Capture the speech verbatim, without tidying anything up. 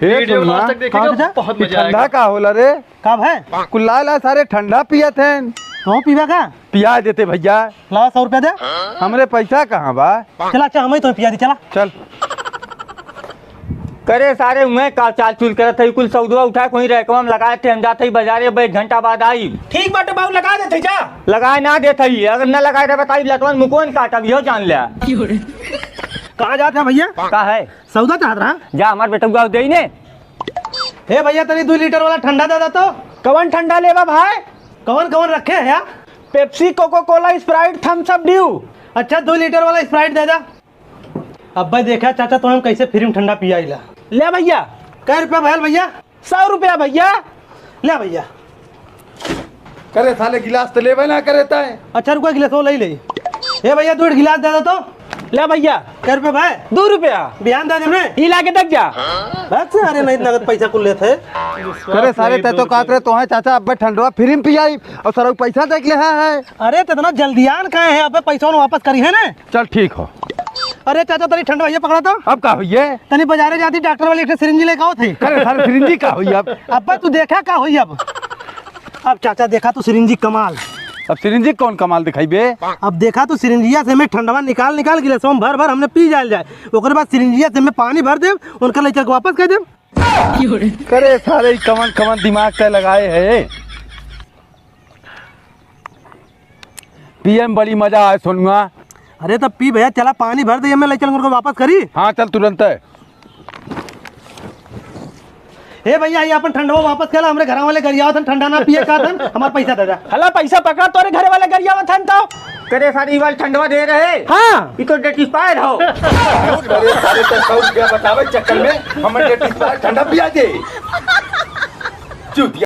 हे वीडियो सोनुआ, लास्ट तक देखिएगा, हाँ, बहुत मजा आएगा। ठंडा का होला रे? का भाई? कुल लाए लाए सारे ठंडा पियत हैं। तो पीवा का? पिया देते भइया। लावा सौ रुपया दे। हमरे पैसा कहाँ बा? चला, अच्छा, हमही तो पिया दी, चला। चल। करे सारे, उहै का चाल चुल करत है, कुल सौदवा उठा के वहीं रैकवा में लगाए थे, हम जात ही बजारे, अब एक घंटा बाद आई। ठीक बाटे बाबू, लगा देत ही, जा। लगाए ना देत ही, अगर ना लगाए रहे बताई, लटवन मुकोन काटब, इहो जान ले। कहाँ जात है भइया? का है? सौदा चाहत रहा? जा, हमार बेटउआ देई ने। हे भइया, तनी दुइ लीटर वाला ठंडा दे दे तो। कवन ठंडा लेबा भाई? कवन कवन रखे हैं यार? Pepsi, Coca Cola, Sprite, Thums Up, Dew. अच्छा, दुइ लीटर वाला स्प्राइट दे दे। अब्बे देखा चाचा, तो हम कैसे फ्री में ठंडा पियाइला। ले भइया। कै रुपया भयल भइया? सौ रुपया भइया। ले भइया। करे साले, गिलास तो लेबे ना करे तै। अच्छा, रुको, गिलास वो ले ले। ए भइया, दो गिलास दे दे तो। ले भइया। कै रुपया भाई? दो रुपया। बिहान दे देबे। ई लाके तक जा। बस, अरे नहीं, नगद पैसा कुल लेत है। करे सारे, तै तो कहत रहे, तोहे चाचा अब्बे ठंडवा फ्री में पियाई और सरऊ पैसा देख ले है। अरे, तो इतना जल्दियान काहे है? अब्बे पैसा वापस करी है ना। चल ठीक हो। अरे चाचा, तनी ठंडवा ये पकड़ा तो। अब का होइए? तनी बजारे जाती, डॉक्टर वाली एक ठे सिरिंजी लेके आओ थे। करे सारे, सिरिंजी का होई अब? अब्बे तू देखा का होई अब। अब चाचा देखा तू सिरिंजी कमाल। अब सिरिंजी कौन कमाल दिखाई बे? अब देखा तू सिरिंजिया से में ठंडवा निकाल निकाल गिलासवा में भर भर हमने पी जाल जाए। ओकरे बाद सिरिंजिया से में पानी भर देब, उनका ले चल के वापस कर देब। करे सारे, ई कवन कवन दिमाग तै लगाए है? पिए में बड़ी मजा आए सोनुआ। अरे तब पी भइया, चला पानी भर दे, मैं ले चल उनको वापस करी। हाँ, चल तुरंत है। हे भइया, ये अपन ठंडवा वापस कला, हमरे घर वाले गरियावत हन, ठंडा ना पिए का थन, हमार पैसा दे दे। हला पैसा पकड़ा, तोरे घर वाले गरियावत हन तो। करे सारी वाल ठंडवा दे रहे। हाँ। ये तो डेट एक्सपायर हो। अरे सारे तो सौ रुपया बतावे चक्कर में हमर डेट एक्सपायर ठंडा पिया दे। चूतिया।